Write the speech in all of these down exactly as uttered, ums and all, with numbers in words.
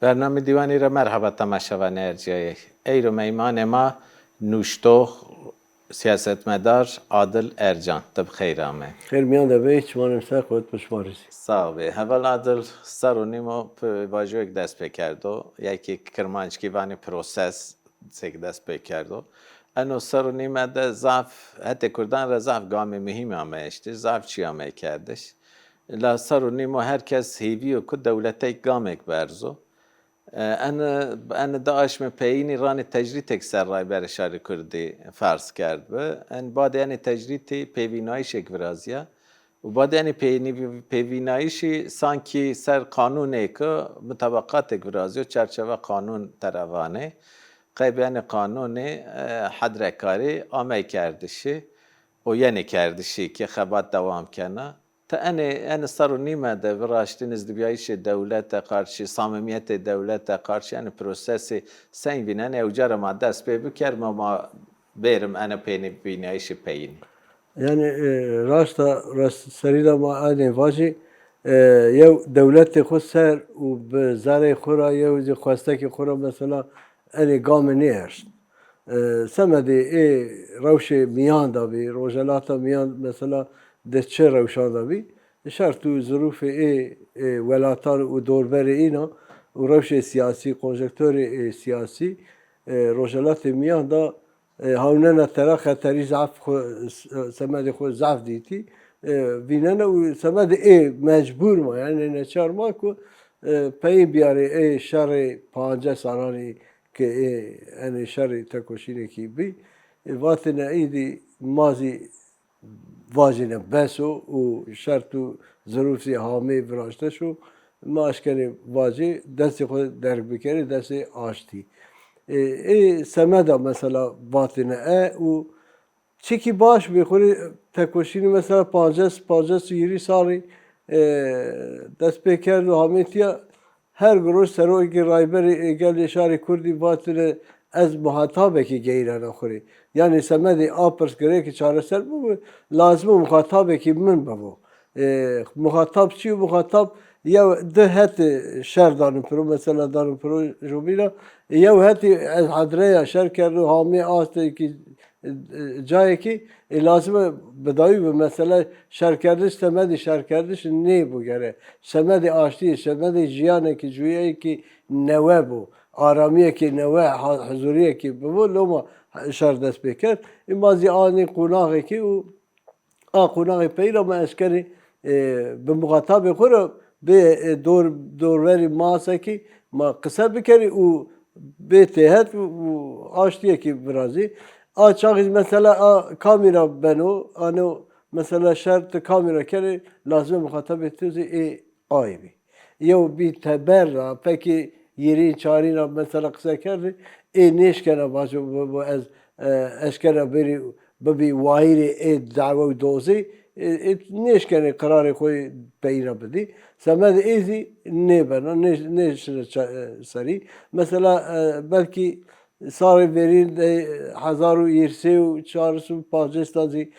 Bernamê Dîwanî ra merheba temaşevanê ercîyayê. Eyro meymanê ma nuştox, siyasetmedar Adil Ercan. Ti bi xeyr amê. Xêr mîyan de bê, çimanê ser qewet bi şima rê zî. Sax bê. Heval Adil serr û nîmo pê vajoyêk dest pê kerdo. Yekê kirmanckî vanê proses, sêk dest pê kerdo. Eno serr û nîme de zaf, hetê kurdan ra zaf gamê muhîmî ame eştiş, zaf çî ame kerdiş. La serr û nîmo her kes hêvî yo ku dewleteyk gamêk berzo. E, ene, ene di aşmê peyînî ranê tecrîtêk ser Rayberê Şarê Kurdî ferz kerdbi. En badê enê tecrîtî pêvînayîşêk virazîya. Û badê enê pênî-, pêvînayîşî sankî ser qanûnêk, mutabaqatêk virazîyo, çarçewa qanûn tera vanê. Qeybê enê qanûnî, e, hedrekarî amey kerdişî û yenê kerdişî ke xebat dewam kena. Ti enê, enê serr û nîme de viraştî nizdîbîyayîşê dewlete qarşî, samîmîyetê dewlete qarşî, enê prosesî seng vînenê? Ew ca ra ma dest pê bikerîme, ma bêrim ene pênî-, vînayîşê peyînî. Yanî, e, raşta, raşt serî de ma enê vajî, e, yew dewletê xwu ser û bi zerrê xwu ra, yew zî xwestekê xwu ra mesela enê gamê nêeşt. E, semedê ê rewşê mîyan de bî, Rojhelata Mîyan mesela di çi rewşan de bî, şert û zirûfê ê, ê welatan û dorberê înan û rewşê sîyasî, konjonkturê ê sîyasî, e, Rojhelatê Mîyan de, e, hewnena tera xeterî zaf xwu, semedê xwu zaf dîtî, e, vînena û semedê ê mecbûr ma, yanî neçar ma ku, e, peyîn bîyarê ê şerê pancas salanî ke ê, enê şerê tekoşînekî bî, e, vatêne îdî ma zî vajêne bes o û şert û zirûf zî hamê viraştiş o. Ma eşkenê vajê destê xwu derg bikerê destê aştî. Ê, ê semeda mesela vatêne e û çikî baş bê, xwu rê tekoşînî mesela pancas, pancas û hîrî salî, e, dest pê kerdo hamê tîya. Her roj serokê Rayberê Gelê Şarê Kurdî vatêne ez muhatabekî geyrena xwu rê. Yanî semedê a pirsgirêkî çareser bibo, lazim o muhatabekî min bibo. E, muhatab çi yo? Muhatab yew di hetê şer dano piro, mesela dano piro jobîna. Yew hetê ez hedreya şer kerdo, hamê astekî, e, cayekî, e, lazim e bidawî bi. Mesela şerkerdiş, semedê şerkerdiş nêbo gere. Semedê aştî, semedê jiyanekî, cuyayekî newe bo. Aramîyekê newe, ha-, huzurîyekê bibo, loma şer dest pê kerd. Ê ma zî anê qonaxekê û a qonaxê peyî ra ma eşkenê, e, bi muxatabê xwu ra bê, e, dor-, dorverî masekî ma qise bikerî û bê têhet û, û aştîyekî virazî. A çaxî mesela a kamî ra beno, ano mesela şer ti kamî ra kenê, lazim e muxatabê to zî ê ay bî. Yew bî teber ra, fekê hîrîn, çarîn ra mesela qise kerdê, ê nêşkena vajo, bu, bu ez, e, eşkena bêrî bibî wayîrê ê dawe û dozê, ê, ê nêşkenê qirarê xo yê peyîna bidî. Semedê ê zî nêbena, nê-, nêşine ça-, e, serî. Mesela, e, belkî sarê verîn de hezar û hîrê sey û çar sey û pancês de zî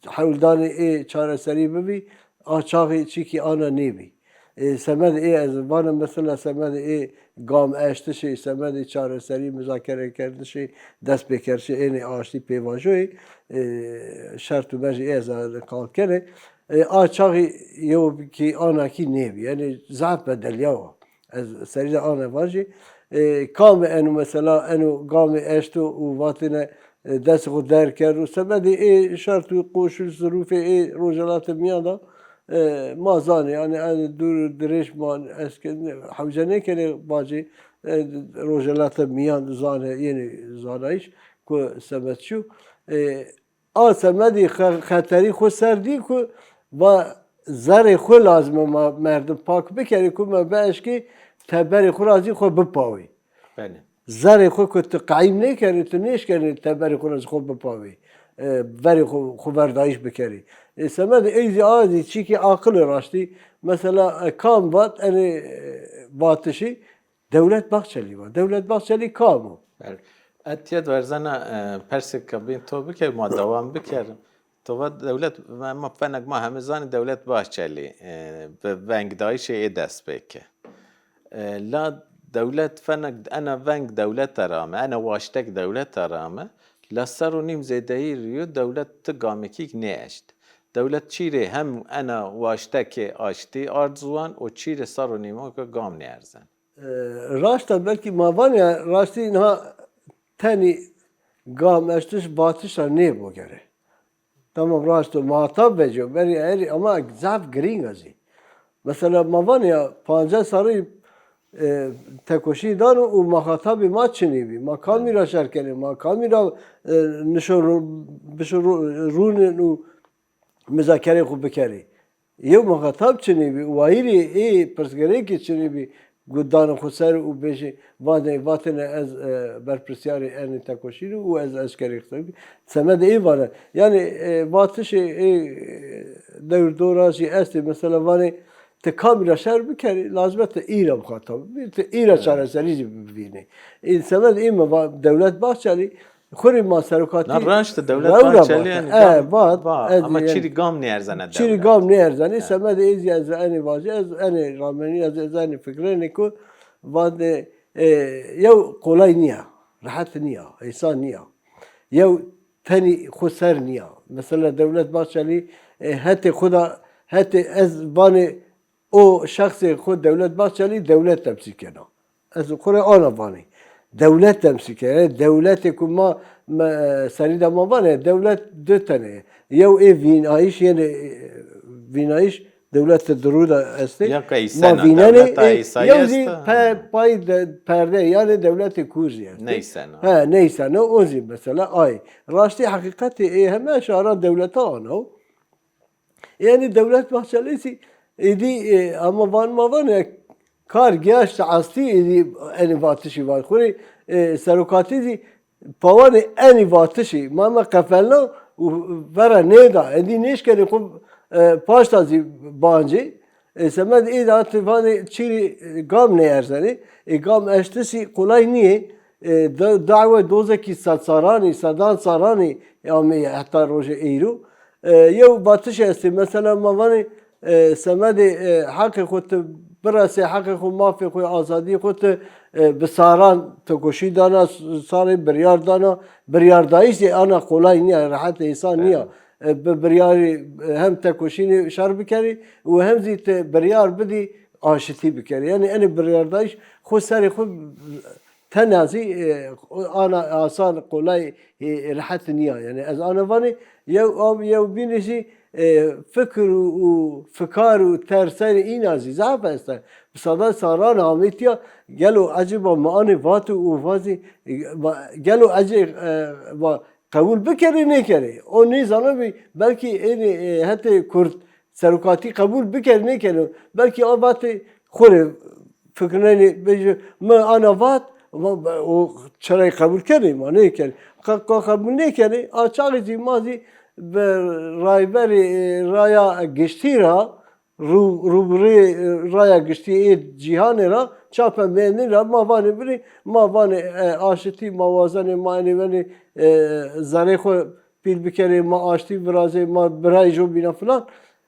hewldanê ê çareserî bibî, a çaxî çîkî ana nêbî. Ê, semedê ê ez vana mesela semedê ê gam eştişê, semedê çareserî, muzakerekerdişê, destpêkerdişê ênê aştî pêvajoyê, ê, şert û mercê ê ez qal kenê. Ê, a çaxî yew kî ana kî nêbî. Yanî zaf bedelîyawa. Ez serî de ana vajî. Ê, kamê eno mesela, eno gamê eşto û vatêne, e, destê xo derg kerdo. Semedê ê şert û koşul zirûfê ê Rojhelatê Mîyan de, e, ma zanê, yanî, yanî dûr dirêj ma eske hewce nêkenê vacê, e, Rojhelatê Mîyan zane, yenê zanayîş ku semed çi yo. E, a semedî xe-, xeterî xo ser dî ku va zerê xo lazim o ma merdim pak bikerê ku ma bieşkê teberê xo ra zî xo bipawê. Belê. Zerê xo ku tu qeym nêkerê, tu nêşkenê teberê xo ra zî xo bipawê. E, verê xo, xo verdayîş bikerê. E, semedê ey zî a zî çîkî aqil o raştî. Mesela, e, kam vat, enê, e, vatişî Dewlet Bahçelî va. Dewlet Bahçelî kam o? Belê. Ez tîya de werzena, e, persêka bîn to biker, ma dewam biker. To va dewlet, ma, ma fenek ma heme zanî Dewlet Bahçelî, e, bi vengdayîşê ê dest pê ke. E, la dewlet fenek ena veng dewlete ra ame, ena waştek dewlete ra ame, la ser û nîm zêdeyî rî yo dewlet ti gamekîk nêeşt. Dewlet çîrê hem ena waştekê aştî ard ziwan û çîrê ser û nîmo ke gam nêerzen. E, raşt a, belkî ma vanê raştî niha tenî gam eştiş vatiş ra nêbo gere. Tamam, raşt o, muhatab vecîyo, berî erî, ama zaf girîng a zî. Mesela ma vanê ya pancas serrî, e, tekoşî dano û muhatabê ma çinî bî. Ma kamî ra şer kenê, ma kamî ra, e, nişo ro-, bişo ro-, rûnin û muzakerê xwu bikerê. Yew muxatab çinî bî, wayîrê ê pirsgirêkî çinî bî, ku danê xwu ser û bêjê, vanê, vatêne ez, e, berpirsîyarê enê tekoşînî û ez eşkerê qisey bikî. Semedê ê vane. Yanî, e, vatişê ê, e, dewr dora jî estê. Mesela vanê, ti kamî ra şer bikerî, lazim e ti î ra muxatab bibî, ti î ra çareserî jî bivînî. Ê, semedê ê mi va, Dewlet Bahçelî, Xwu rê ma serokatî. Na raşt e, Dewlet Bahçelî yanî e, vat, va, ez ama yanî çîrî gam nêerzene dewlet. Çîrî gam nêerzenê, semedê ê zî ez enê vajî, ez enê ramenî, ez, ez enê fikrenê ku vanê, e, yew qolay nîya, rehet nîya, hêsan nîya. Yew tenî xwu ser nîya. Mesela Dewlet Bahçelî, e, hetê xwu da, hetê ez vanê, o şexsê xwu Dewlet Bahçelî dewlet temsîl kena. Ez xwu rê ana vanê. Dewlet temsîl kena. Dewletê ku ma, ma, serî de ma vanê, dewlet di tene ye. Yew ê vînayîş, yenê, e, vînayîş dewlete dirû de estê. Ya qeysena, ma vînenê, dewleta e, Îsayî yew zî esta. Pe-, pay de perde, yanê dewletê kûr zî estê. Neyse ne. He, neyse ne, o zî mesela ay. Raştî heqîqetê ê heme şara dewleta ana o. Yanî Dewlet Bahçelî zî êdî, e, ama van ma vanê kar giyaşt astî, êdî enê vatişî van. Xwu rê, e, serokatî zî pawanê enî vatişî ma, ma qefelna û vera nêda. Êdî nêşkenê xwu, e, paşta zî bancê. E, semed ê de ti vanê çîrî, e, gam nêerzenê. E, gam eştişî qolay nîyê. E, da-, dawe dozekî sedsaranî, sedan saranî ameyî heta rojê êro. E, yew vatiş estê, mesela ma vanê, e, semedê, e, heqê xwu ti biresê, heqê xwu, mafê xwu, azadîyê xwu ti, e, bi saran tekoşî dana, s-, sarê biryar dana, biryardayîş zî ana qolay nîya, rehet hêsan nîya. E, bi biryarî, e, hem tekoşînê şer bikerî û hem zî ti biryar bidî aşitî bikerî. Yanî enê biryardayîş xwu serê xwu tena zî, e, ana asan, qolay, e, rehet nîya. Yanî ez ana vanê yew am, yew bînî zî, e, fikir û, û fikar û tersenê îna zî zaf esta. Bi sedan saran amê tîya, gelo ecêba mi anê vatê û vazê, e, va-, gelo ecê, e, va-, qebûl bikerê nêkerê. O nêzanibî, belkî ênê, e, hetê kurd serokatî qebûl bikerê nêkerê. Belkî a vatê xwu rê fikirnenê, bêjê, mi ana vat, va-, o çirayî qebûl kenê, ma nêkenê. Qe-, qe-, qebûl nêkenê, a çaxî zî ma zî bi rayberê, e, raya giştî ra, rû-, rûbirûyê, e, raya giştî ê cîhanê ra, çape mendî ra ma vanê binê, ma vanê, e, aşitî, ma wazenê, ma enê wenê, e, zerê xwu pîl bikerê, ma aştî virazê, ma birayê jo bîna filan.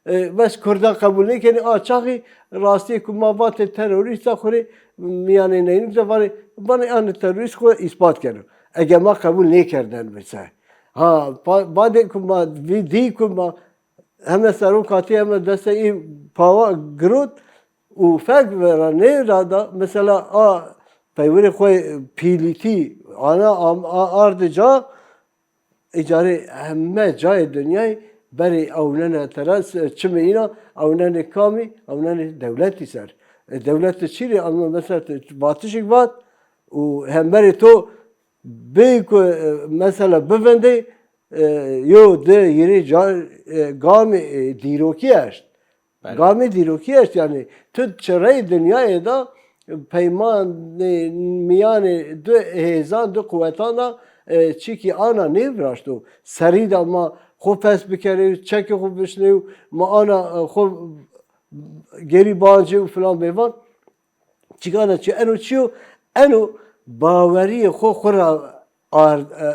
E, bes kurda qebûl nêkenê, a çaxî rastîyê ku ma vatê terorîsta xwu rê mîyanê neynûk de vanê, vanê enê terorîst xwu îspat keno. Ege ma qebûl nêkerdên bi se. Ha, pa-, badê ku ma vî dî ku ma heme serokatî heme destê ê pawa girot û fek vera nêrada, mesela a peywirê xwu pîlîtî ana am-, a ardê ca, îcarê heme cayê dinyayê berê ewnena tera, se-, çimê îna ewnenê kamî, ewnenê dewletî ser. E, dewlete çî rê, ama mesela ti vatişêk vat û hemberê to bê ku, e, mesela bivindê, e, yo, di, hîrê ca-, e, gamê, e, dîrokî eşt. Belê. Gamê dîrokî eşt, yanî tu çireyê dinyayê de peymanê mîyanê du hêzan, du quwetan de, e, çîkî ana nêviraşto. Serî de ma xwu fes bikerê, çekê xwu bişnê, ma ana, e, xwu gêrî bancê û filan bêvan. Çikana çi? Eno çi yo? Eno bawerîyê xo xo ra ard, e,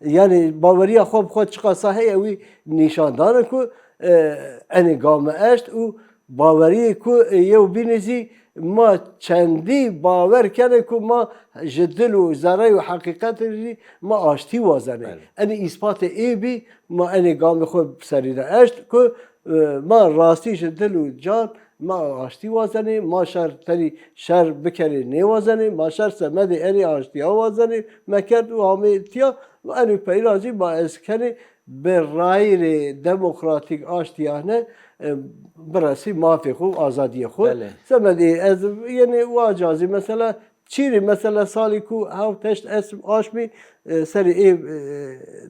yanî bawerîya xo bi xo çiqasa heye wî nîşan dano ku, e, enê game eşt û bawerîyê ku, e, yew bînê zî, Ma çendî bawer kenê ku ma ji dil û zerrey û heqîqetê jî ma aştî wazenê. Belê. Enê îspatê ê bî, ma enê gamê xwe serî de eşt ku, e, ma rastî ji dil û can ma aştî wazenê, ma şer tenî şer bikerê nêwazenê, ma şer semedê enê aştîya wazenê, me kerd û amê tiya, enê peyra jî ma ez kenê bi rayîrê demokratîk aştîyane, e, biresî mafê xwe û azadiyê xwe. Belê. Semedê ez yenê waca zî mesela çîrê mesela salî ku hewt heşt esm aşmî, e, serê ê, e,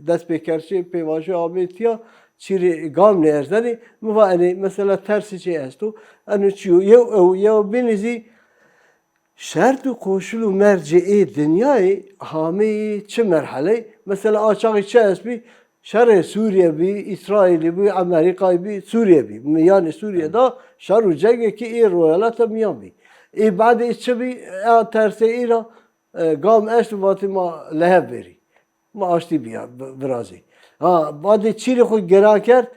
destpêkerçê pêvajo amê tiya çîrê gam nêerzenê. Mi va enê mesela tersê çi esto? Eno çi yo? Yew ew, yew bînî zî şert û koşul û mercê ê dinyayê hameyî çi merheley? Mesela a çaxî çi est bî? Şerê Sûrîye bî, Îsraîlî bî, Amerîkayî bî, Sûrîye bî. Miyanê Sûrîye de şer û cengekî ê Royaleta Miyan bî. Ê badê çi bî? A tersê î ra, e, gam eşt û vatî ma lehev verî. Ma aştî bîya, vi-, virazî. Ha, badê çîrê xwe giran kerd,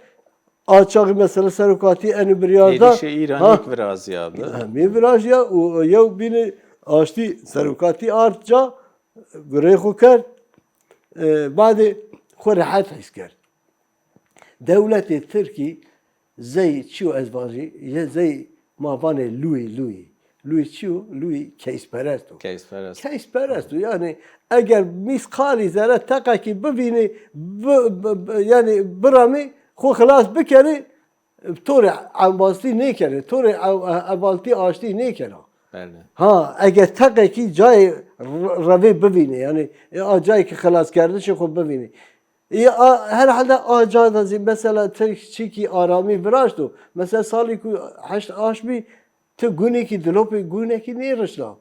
a çaxî mesela serokatî enê biryar da. Êrîşê Îranî ha, virazîya bi. Hemî virazîya û yew bînê aştî serokatî ard ca, gureyê xwe kerd, e, badê xwe rehet hîs kerd. Dewletê Tirkî zey çi yo ez vajî, ye zey ma vanê lûyî, lûyî. Lûyî çi yo? Lûyî keysperest o. Keysperest. Keysperest o. Yanî eger mîsqalî zere teqekî bivînî, bi, bi, bi, yanî biramî, xo xilas bikerî, to rê embastî nêkerê, to rê ev-, evaltî aştî nêkena. Belê. Ha, eger teqekî cayê re-, revê bivînê, yanî, e, a cayê ki xilaskerdişê xo bivînê. Ê, a, herhalde a ca de zî mesela ti çîkî aramî viraşto. Mesela salî ku heşt aşmî ti gunekî dilopê gunekî nêrişna.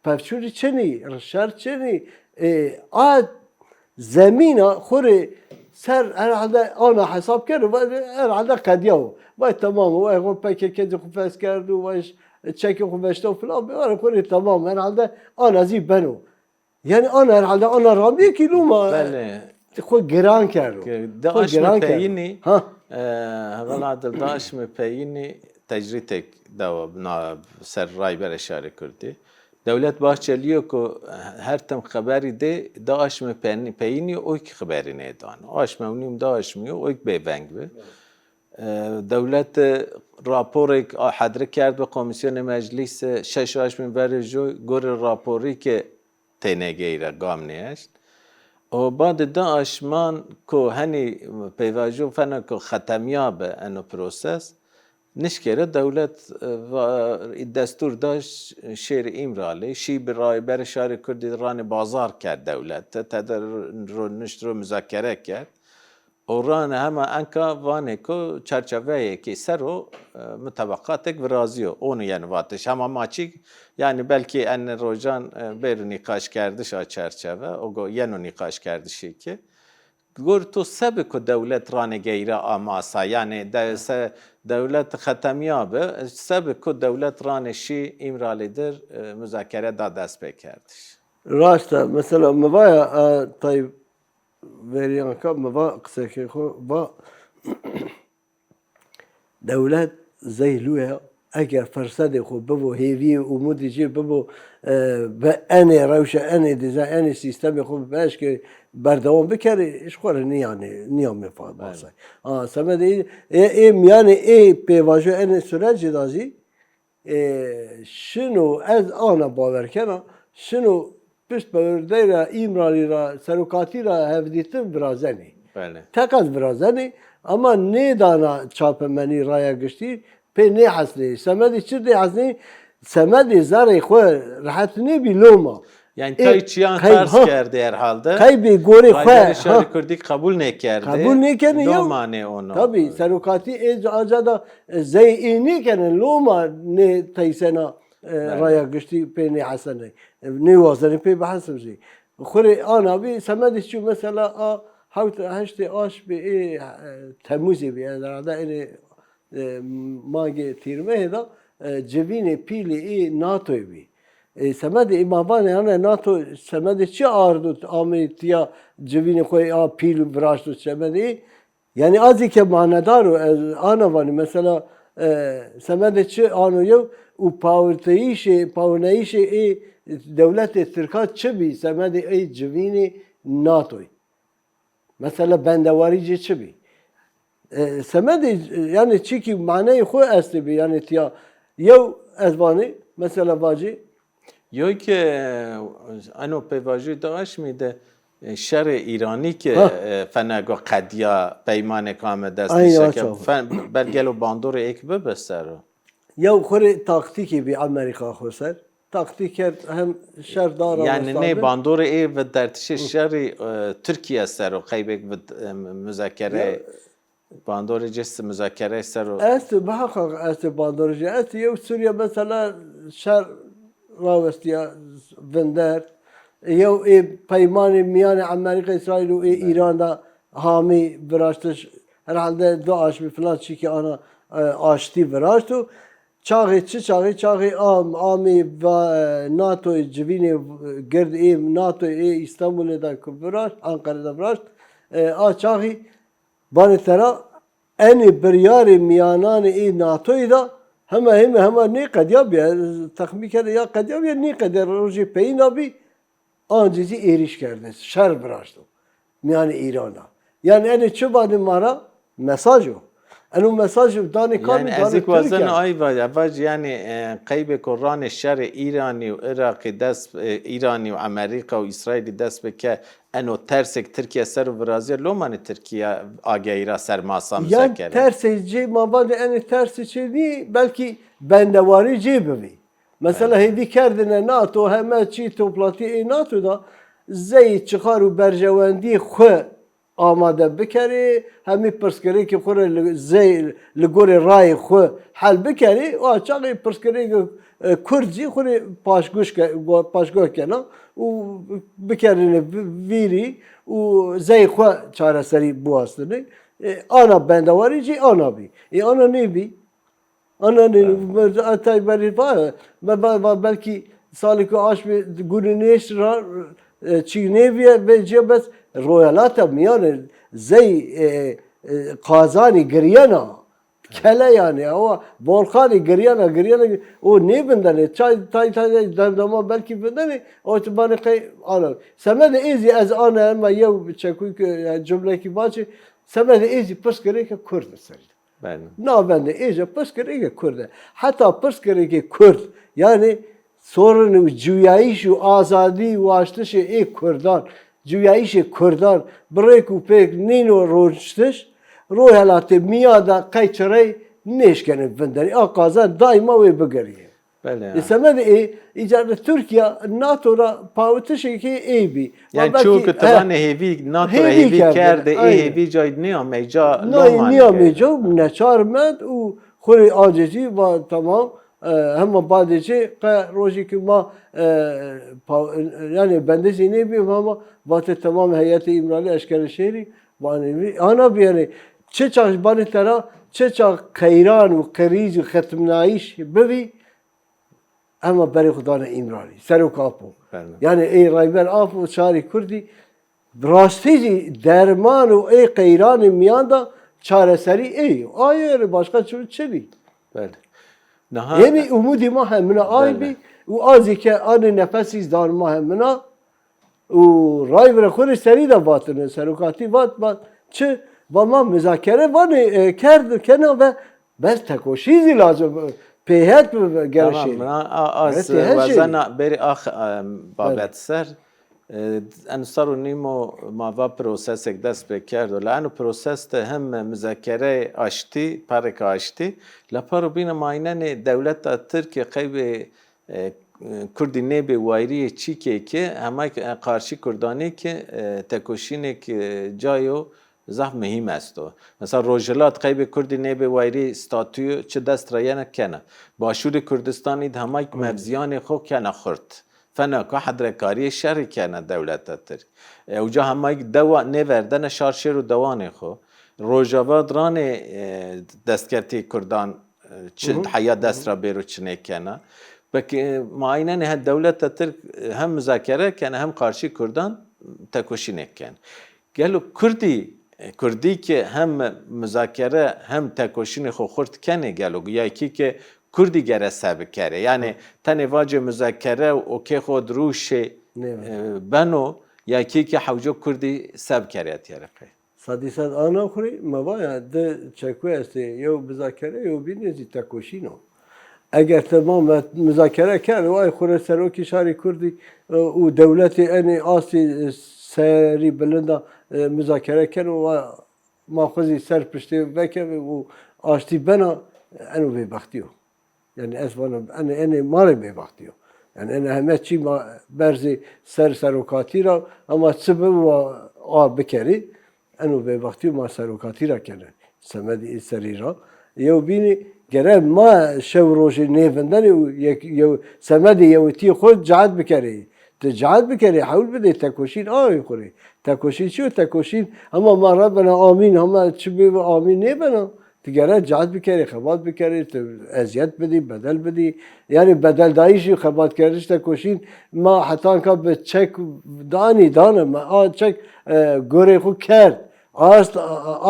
Pevçûnî çinî, şer çinî. Ê, a zemîna xwu rê ser herhalde ana hesab kero, va-, herhalde qediyawo. Vay temam o, vay xwu P K K zî xwu fes kerdo, vay ş-, çekê xwu veşto filan, vay xwu rê temam, herhalde ana zî beno. Yanî ana herhalde ana ramîye kî loma xwu giran kerdo. Belê. Xwu giran kerdo. Di aşmê peyînî, ha, e, heval Adil, di aşmê peyînî tecrîtek dawa na ser Rayberê Şarê Kurdî. Dewlet Bahçelî yo ku her tim xeberî dê, di aşmê pen-, peyînî o kî xeberî nêdano. Aşme û nîm di aşmî yo, o kî bêveng bi. E, dewlet, e, raporêk a-, hedre kerd bi Komîsyonê Meclîsî, şeş aşmî verê jo gorê raporî ke tênegeyre gam nêeşt. Û badê di aşman ku henî peyvajo fena ku xetemîya bi eno proses, nişkere dewlet, e, va-, destûr da ş-, şêrê Îmralî, şî bi Rayberê Şarê Kurdî ranê bazar kerd dewlet, tede ro-, nişt ro muzakere kerd. Û ranê hema enka vanê ku çerçeveyêkê ser o, e, mutebeqatêk virazîyo. Onu yeno vatiş. Hema ma çî, yanî belkî enê rojan, e, bêro nîqaşkerdiş a çerçeve, o go yeno nîqaşkerdişêkê. Gor to se bi ku dewlet ranê geyre a masa, yanî de-, se dewlet xetemîya bi, se bi ku dewlet ranê şî Îmralî dir, e, muzakere da destpêkerdiş. Raşt e, mesela mi vaya, e, Tayyip Verî anka mi va qisekê xo, va dewlet zey lû ya, eger firsedê xo bibo, hêvîyê, umudê ci bibo, e, bi enê rewşe, enê dîza, enê sîstemê xo bieşkê berdewam bikerê, ji xo re nîyanê, nîyamê fa-, basay. A, semedê ê, ê, ê mîyanê ê pêvajo enê surecî da zî, e, şino, ez ana bawer kena, şino pişt perdeyra Îmralî ra, serokatî ra hevdîtin virazenê. Belê. Teqez virazenê, ama nêdana çapemenî raya giştî, pê nêhesnê. Semedê çi nêhesnê? Semedê zerrê xwu rehet nêbî loma. Yanî tay çiyan qers kerdê herhalde. Qeybê gorê xwu, Rayberê Şarê Kurdî qebul nêkerdê. Qebul nêkenê, yew. Loma nê ono. Tabî, serokatî ê aca da, e, zey ê nêkenê, loma nê teysena, e, raya giştî pê nêhesenê. E, nêwazenê pê bihesibzê. Xwu rê ana bî, semedê çi mesela a hewt heştê aşmê ê, e, Temûzê bî, herhalde ênê e, mangê tîrmehê de, e, civînê pîlê ê natoyê bî. E, semedê ê ma vanê hane nato semedê çi ardo amê tiya civînê xo ê a pîl viraşto semedê ê? Yanî a zî ke manedar o, ez ana vanî mesela, e, semedê çi ano yew û pawirteyîşê, pawirneyîşê ê dewletê tirka çi bî semedê ê civînê natoyî? Mesela bendewarî ci çi bî? E, semedê, yanî çîkî maneyê xo estê bî, yanî tiya yew ez vanî, mesela vacî. Yo ki eno pêvajoyê Daişmî de, e, şerê Îranî ki, ha, e, fenego qedîya peymanêk ame dest. Ay, nîşa ya ke çawa. Fen-, belgelo bandorê êk bibe ser o. Yew xwu rê taktîkê bî Amerîka xwu ser. Taktîk kerd hem şer da rawestandin. Yanî nê bandorê ê vidertişê şerî, e, Tirkîye ser o qeybêk vid-, e, muzakere. Ya, bandorê ci s-, muzakere ser o. Esto, biheqeq esto bandorê ci. Esto yew Sûriye mesela şer rawestiya vinder. Yew ê peymanê mîyanê Amerîka, Îsraîl û ê Îran de hamî viraştiş, herhalde du aşmî filan çîkî ana, e, aştî viraşto. Çaxê, çi çaxê, çaxê am, amê va, e, natoyê civînê, e, gird ê natoyê ê Îstanbulê de ku viraşt, Anqere de viraşt, e, a çaxî banê tera enê biryarê mîyananê ê natoyî de hema hema hema nêqedîya bîye, texmîn kerde ya qedîya bîye, nêqedîya rojê peyîna bî, ancî zî êrîş kerde, şer viraşto mîyanê Îran de. Yanî enê çi vanê ma ra? Mesaj o. Eno mesaj danê kamî? Yanî ez ê wazena ay va-, vaj, yanî, e, qeybê ku ranê şerê Îranî û Iraqî dest, e, Îranî û Amerîka û Îsraîlî dest bike, eno tersêk Tirkîye ser o virazîya, lomanê Tirkîye ageyî ra ser masa muzakere? Yan tersê cê ma vanê enê tersê çê nî, belkî bendewarî cê bivî. Mesela hêvî kerdine nato, heme çî toplantî ê nato da zey çixar û berjewendî xwu amade bikerê, hemî pirsgirêkê xwu rê li, zey li gorê rayê xwu hel bikerê, a çaxê pirsgirêkê, e, kurd zî xwu rê paşguş ke-, paşguh kena û bikerîne vi-, vîrî û zey xwu çareserî biwastinê. E, ana bendewarî jî ana bî. E, ana nêbî. Ana nê, evet, me, etay berî va, me va, va belkî salê ku aşmê gunî nêşt ra, e, çî nêvîye, vê cîya bes royalata mîyan zey, e, e, qazanî giriyena. Kele yanî, awa Bolxanî giriyena, giriyena, o nêvindenê. Çay, tay, tay, tay, dem, dema belkî vindenê, o ti banê qey ana. Semedê ê zî ez ana hema yew çekuyk, e, cumlekî vaçê, semedê ê zî pirsgirêke kurd serî. Belê. Navende êca pirsgirêkê kurd e. Heta pirsgirêkê kurd, yanî sorun û cuyayîş û azadî û waştişê ê kurdan, cuyayîşê kurdan bi rêk û pêk nîno rojtiş, royhelatê mîyan de qey çirey nêşkenê vinderî. A qazan daîma wê bigirîyê. Belê. Ê semedê ê, îca de Tirkîya nato ra pawitişêkê ê bî. Yanî çiyo ki ti vanê hêvî, nato ra hêvî kerde, ê hêvî cay nêamey, ca nêamey ca, neçar mend û xwu rê ancî zî va temam, e, hema badê ci qe rojêkê ma, e, pa-, yanî bendê zî nêbî, hema vatê temam heyetê Îmralî eşkere şêrî, vanê vî, ana bîyerê. Çi çax banê tera, çi çax qeyran û qirîz û xetimnayîş bivî, hema berê xwu dane Îmralî, Serok Apo. Belê. Yanî ê Rayber Apo, şarê kurdî, rastî zî derman û ê qeyranê mîyan de çareserî ê yo. Aye rê başqa çi, çi bî? Belê. Niha hemî umudî ma hemina ay bî û a zî ke anê nefesî zî dan ma hemina. Û Rayber xwu rê serî de vatine, serokatî vat, vat, çi? Va ma muzakere vanê, e, kerd, kena ve bes tekoşî zî lazim, e, pêhet bibe, gere şêrî. Tamam, a, a, ez wazena berî ax, e, babet ser. E, eno serr û nîmo ma va prosesêk dest pê kerdo. La eno proses de hem muzakere aştî, perrêka aştî. La paro bîne ma înenê dewleta Tirkî qeybê e, kurdî nêbê wayîrîyê çîkê ke hema, e, qarşî kurdanî ke, e, tekoşînêk, e, cayo zaf muhîm esto. Mesela Rojhilat qeybê kurdî nêbê wayîrî statûyê çi dest ra yena kena. Başûrê Kurdistanî de hema mevzîyanê xo kena xurt. Fena ku hedrekarîyê şerî kena dewleta Tirk. E, uca hema dewa nêverdene şar şêro dewanê xo. Rojava de ranê, e, destkertî kurdan çi heya dest ra bêro çi nêkena. Peki, e, ma aynenê he dewleta Tirk, e, hem muzakere kena hem qarşî kurdan tekoşînêk kena. Gelo kurdî, e, kurdî ke hem muzakere hem tekoşînê xo xurt kenê gelo? Ya kî ke Kurdî gere se bikerê. Yanî tenê vacê muzakere û kê xo di rûşê, e, beno, ya kî kî hewco Kurdî se bikerê etîyerê qey? Sedî sed ana xwu rê, ma va ya di çekuy estê, yew muzakere, yew bînê zî tekoşîn o. Eger ti ma me-, muzakere kerd, wa xwu rê serokê şarê Kurdî, e, û dewletê enê astê, e, serî bilind a, e, muzakere keno, wa ma xwu zî ser piştê vekeve û aştî bena, eno bêbextî yo. Yanî ez vana, enê, enê ma rê bêbextî yo. Yanî enê heme çî ma berzê ser serokatî ra, ama çi bi wa a bikerî, eno bêbextî yo ma serokatî ra kene. Semedê ê serî ra. Yew bînî gere ma şew rojê nêvindenê û yek, yew, semedê yewitîyê xwu cehd bikerê. Ti cehd bikerê, hewl bidê, tekoşîn a xwu rê. Tekoşîn çi yo? Tekoşîn hema ma rebena amîn, hema çi bê amîn nêbena. Ti gere cehd bikerê, xebat bikerê, ti eziyet bidî, bedel bidî. Yanî bedeldayîş û xebatkerdiş tekoşîn ma hetanka bi çek danî dane, ma a çek, e, gorê xwu kerd. Ast,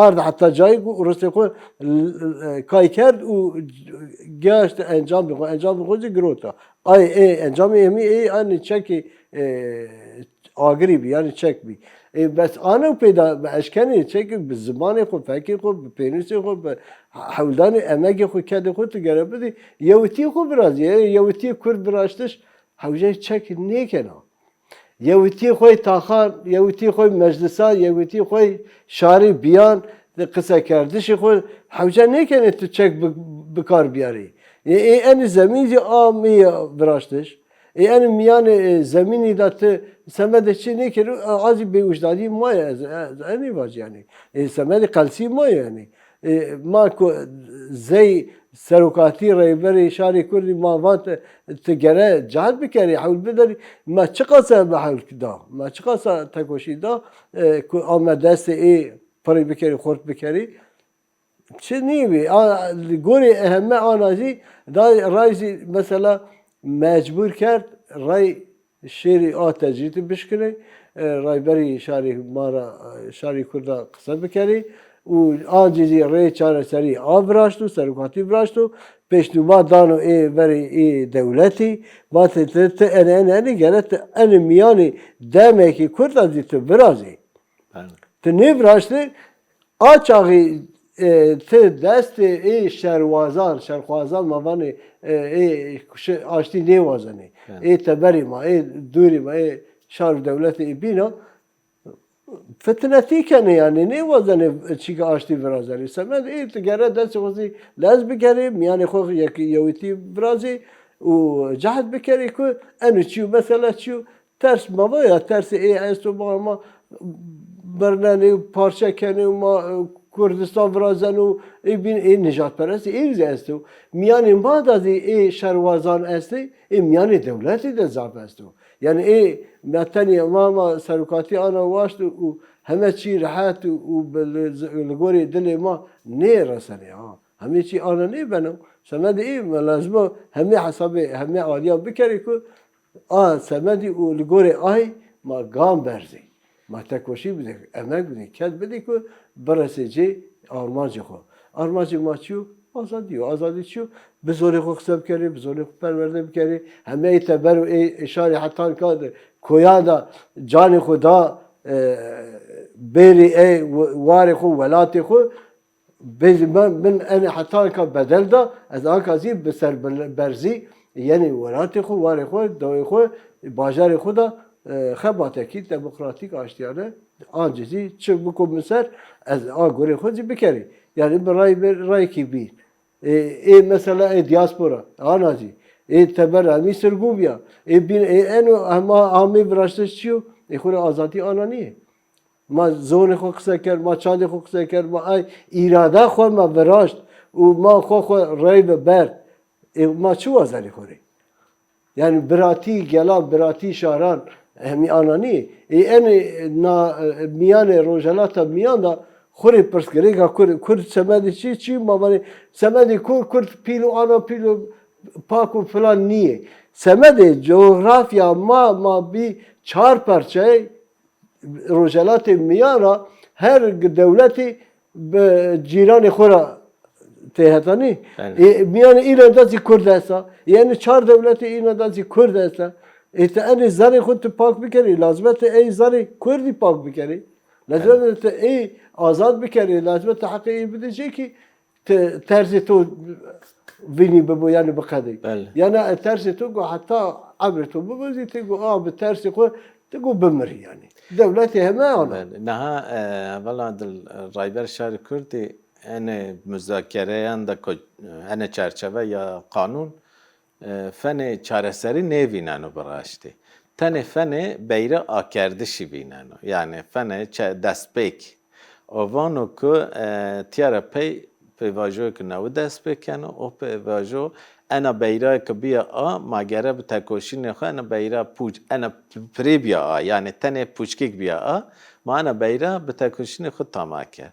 ard heta cayê ku ristê xwu l-, l-, kay kerd û giyaşt encamê xwu, encamê xwu zî girota. Ay, ê, encamê hemî ê, anî çekê, e, agirî bî, yanî çek bî. Ê, bes ano pêda, bi eşkenê çekê, bi zimanê xwu, fekê xwu, bi pênûsê xwu, bi hewldanê emegê xwu, kedê xwu ti gere bidî. Yewitîyê xwu virazî, ê, yewitîyê Kurd viraştiş, hewceyê çek nêkena. Yewitîyê xo yê taxan, yewitîyê xo yê meclisan, yewitîyê xo yê şarî biyan, di qisekerdişê xo hewce nêkenê ti çek bi, bi kar biyarî. Ê, ê enê zemîn zî ameyî viraştiş. Ê enê mîyanê, e, zemînî de ti semedê çi nêkerî, a zî bêwijdanî ma yê, ez, ez enê vacî yanî. Ê semedê qelsî ma yê yanî. E, ma ku zey serokatî, reyberê şarê Kurdî ma vat, ti gere cehd bikerî, hewl biderî. Ma çiqasa bi hewl da? Ma çiqasa tekoşî da, e, ku ame destê ê pirî bikerî, xurt bikerî? Çi nîbî? A, li gorî heme ana zî da ray zî mesela mecbur kerd, ray şêrî a tecrîdî bişkinê, e, rayberî şarî ma ra, e, şarî Kurda qise bikerî û ancî zî rê çareserî a viraşto, serokatî viraşto, pêşnûma dano ê verê ê dewletî, vatê ti, ti enê, enê, enê, gere ti enê mîyanê demekî Kurda zî ti virazî. Bele. Ti nêviraştî, a çaxî, e, ti destê ê şerwazan, şerxwazan ma vanê, e, ê şi-, aştî nêwazenê. Evet. Ê teberê ma, ê dûrê ma, ê şar û dewletê ê bîna, fitnetî kenê yanî, nêwazenê çîka aştî virazenê. Semed ê ti gere destê xo zî lez bikerê, mîyanê xo yek-, yewitî virazê û cehd bikerê ku eno çi yo, mesela çi yo, ters ma va ya, tersê ê esto, ma, ma birnenê, parçe kenê, ma, e, Kurdistan virazeno, ê bîn ê nijadperestî ê zî esto. Mîyanê ma da zî ê şerwazan estê, ê mîyanê dewletî de zaf esto. Yanî ê ma tenê ma, ma serokatî ana waşt û heme çî rehet û, û bi li, li gorê dilê ma nêresenê ha. Hemî çî ana nêbeno. Semedê ê ma lazim o hemî hesabê hemî alîyan bikerê ku a semedî û li gorê ay ma gam berzê. Ma tekoşî bidê, emek bidê, ked bidê ku biresê cê armancê xo. Armancê ma çi yo? Azadî yo. Azadî çi yo? Bi zonê xo qise bikerê, bi zonê xo perwerde bikerê. Heme ê teber û ê, ê şarê hetan ka de koyan da canê xo da, e, bêrê ê w-, warê xo, welatê xo. Bêjî min, min enê heta anka bedel da, ez anka zî bi ser ber-, berzî yenê welatê xo, warê xo, dewê xo, bajarê xo da, e, xebatekî demokratîk, aştîyane, ancî zî çi biko min ser, ez a gorê xo zî bikerî. Yanî bi ray, bi rayekî bî. E, ê mesela ê diaspora, ana zî, ê teber hemî sirgûn bîya. Ê bîn, ê eno hema amê viraştiş çi yo? Ê xo rê azadî ana nîyê. Ma zonê xo qise kerd, ma çandê xo qise kerd, ma ay îrada xo ma viraşt û ma xo xo rey ve berd. Ê ma çi wazenê xo rê? Yanî biratî gelan, biratî şaran hemî ana nîyê. Ê enê na, e, mîyanê Rojhelata Mîyan da xo rê pirs girêka Kurd, Kurd semedê çi, çi ma vanê semedê Kurd, Kurd pîl û ana pîl û pak û filan nîyê. Semedê cografya ma, ma bî çar parçeyê, Rojhelatê Mîyan ra her dewletî bi cîranê xo ra Têhetanî. Belê. Ê, mîyanê înan de zî kurd esta. Yanî çar dewletê înan de zî kurd esta. Ê ti enê zerê xwu ti pak bikerî, lazim e ti ey zerê kurdî pak bikerî. Lazim e ti ey azad bikerî, lazim e ti heqê ey bidê jê kî ti tersê to vînî bibo, yanî biqedê. Belê. Yanî tersê to go heta emrê to bibo zî ti go a bi tersê xwu ti go bimirî yanî. Dewletê heme ana. Belê. Niha, e, hevala dil, e, Rayber Şarê Kurdî enê muzakereyan de ku, enê çerçeve ya qanûn, e, fenê çareserî nêvîneno bi raştî. Tenê fenê beyra akerdişî vîneno. Yanî fenê çe-, destpêk. O vano ku, e, tîya ra pey pêvajoyêk newi dest pê keno. O pêvajo ena beyrayê ke bîya a, ma gere bi tekoşînê xwu ena beyra pûç, ena p-, pirê bîya a, yanî tenê pûçkêk bîya a, ma ena beyra bi tekoşînê xwu tama kerd.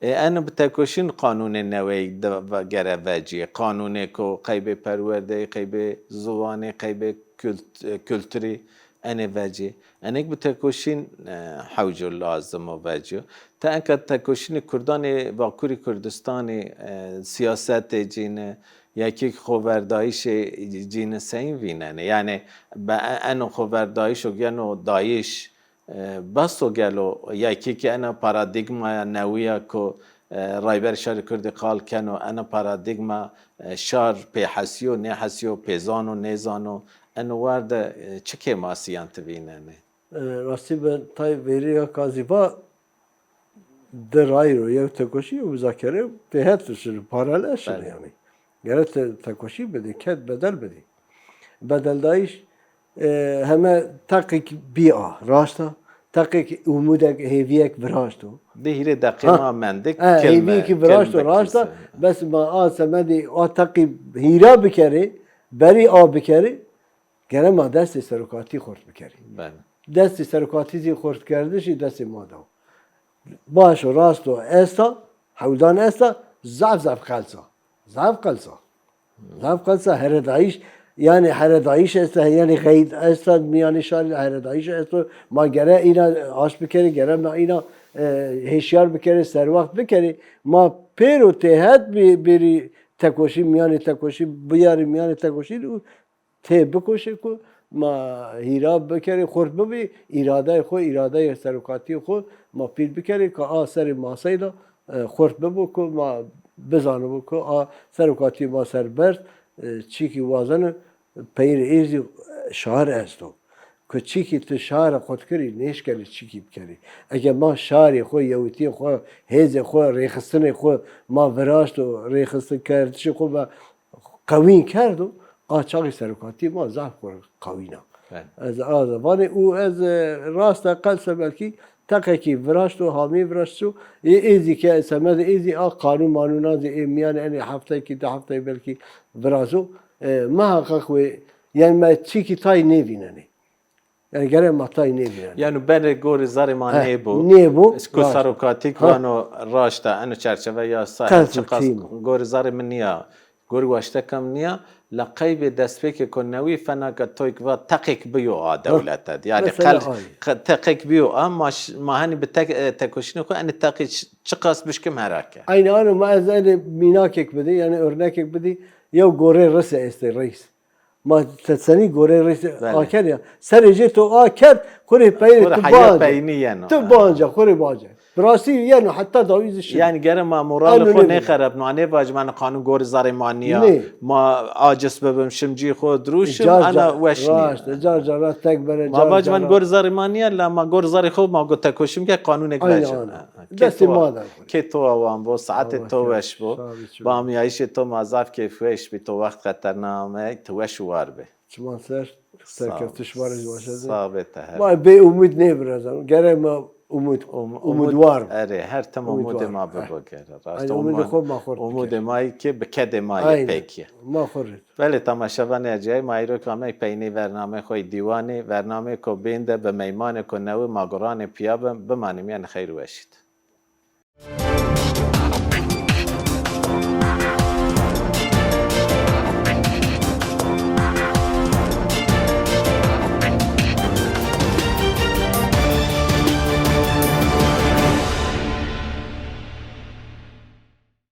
Ê, eno bi tekoşîn qanûnê neweyî de ve-, gere vecîyê. Qanûnêko qeybê perwerdeyî, qeybê ziwanî, qeybê kult-, kulturî enê vecî. Enêk bi tekoşîn, e, hewco lazim o vecîyo. Ti enka tekoşînê kurdanê Vakurî Kurdistanî, e, sîyasetê cîni, yekêk xoverdayîşê cîni seyîn vînenê? Yanî be-, eno xoverdayîşo geno dayîş, e, bes o gelo, yekê kî ena paradîgmaya newî ya ku, e, Rayber Şarê Kurdî qal keno, ena paradîgma, e, şar pêhesîyo, nêhesîyo, pêzano, nêzano, eno war de, e, çi kêmasîyan ti vînenê? E, rastî bi tay verî ya ka zî va di rayîr o, yew tekoşî, yew muzakere, têhet şino, paralel şino. Belê. Yanî. Gere te-, tekoşî bidî, ked bedel bidî. Bedeldayîş, e, heme teqêk bî a, raşt a. Teqêk umudek, hêvîyek viraşto. Di hîrê deqê ma mendik, e, kilme, hêvîyekî viraşto, raşt a. Bes ma a semedê a teqî hîra bikerê, berî a bikerê, gere ma destê serokatî xurt bikerê. Belê. Destê serokatî zî xurtkerdişî destê ma de o. Baş o, rast o, esta, hewldan esta, zaf zaf qels a. Zaf qels a. Zaf qels a, heredayîş, yanî heredayîş esta, yanî xeyd esta, mîyanê şarî de heredayîş esto. Ma gere îna aşt bikerê, gere ma îna, e, hêşyar bikerê, serwext bikerê. Ma pêro têhet bî-, bêrî tekoşî, mîyanê tekoşî, biyarî mîyanê tekoşî û tê bikoşê ku ma hîra bikerê, xurt bibî, îradeyê xwu, îradeyê serokatîyê xwu ma pîl bikerê ka a serê maseyî de, e, xurt bibo ku ma bizanibo ku a serokatîyê ma serbest, e, çîkî wazeno, peyînê ê zî şar esto. Ku çîkî ti şare qut kirî, nêşkenî çîkî bikerî. Eke ma şarê xwu, yewitîyê xwu, hêzê xwu, rêxistinê xwu ma viraşto, rêxistinkerdişê xwu ma qewîn kerdo, a çaxî serokatî ma zaf xwu qewîna. Evet. Ez a zî vanê û ez, e, rast e qelse belkî teqekî viraşto, hamî viraşto, ê, ê zî ke semedê ê zî a qanûn manûnan zî ê mîyanê enê hefteyekî, di hefteyî belkî virazo. E, muheqeq wê, yanî me çîkî tay nêvînenê. Yanî gere ma tay nêvînenê. Yanî benê gorê zerê ma nêbo. Nêbo. Ku serokatîk vano raşt a, eno çerçeve yasa, çiqas gorê zerê mi nîya, gorê waşteka mi nîya, la qeybê destpêkêko newî fena ke toyk va teqêk biyo a dewlete de. Yanî qel-, qe-, teqêk biyo a, ma ş-, ma henî bi tek-, e, tekoşînê xwu enê teqî ç-, çiqas bişkim herake. Eynî ano ma ez enê mînakêk bidî, yanî örnekêk bidî, yew gorê rise estê reîs. Ma te senî gorê rê aker ya. Serê jê to a kerd, xwu rê peynî tu banca. Peynî yeno. Tu banca, xwu rê banca. Bi rastî yeno, heta dawî zî şino. Yanî gere ma moralê xwu nêxerepno, nêvajîme qanûn gorê zerê ma nîya. Ma aciz bibim, şimcî xwu dirûşim, ana weş nîyo. Raşt, car car ra tek bere, car car ra. Ma vajîme gorê zerê ma nîya, la ma gorê zerê xwu ma go tekoşîm ke qanûnêk vejîme. Destê ma de. Kê to awan bo, saetê to weş bo. Bi amîyayîşê to ma zaf keyfweş bî, to wext xeterna amey, ti weş û war bê. Çiman ser, serkeftiş ma rê zî weş ez. Sağ bê teher. Ma bê umûd nêvirazan. Gere ma umûd, umûdwar. Erê, her tim umûdê ma bibo gere. Rast, umûdê xo ma xurt bikir. Umûdê ma yê ke bi kedê ma yê pêkî. Ma xo rê. Belê, temaşevanê erciyayî, ma îro ke amey peynî vernameyê xo yê dîwanî, vernameyêko bîn de bi meymanêko newî ma guranê pîya bin, bimanî mîyanê xeyr û weşî de.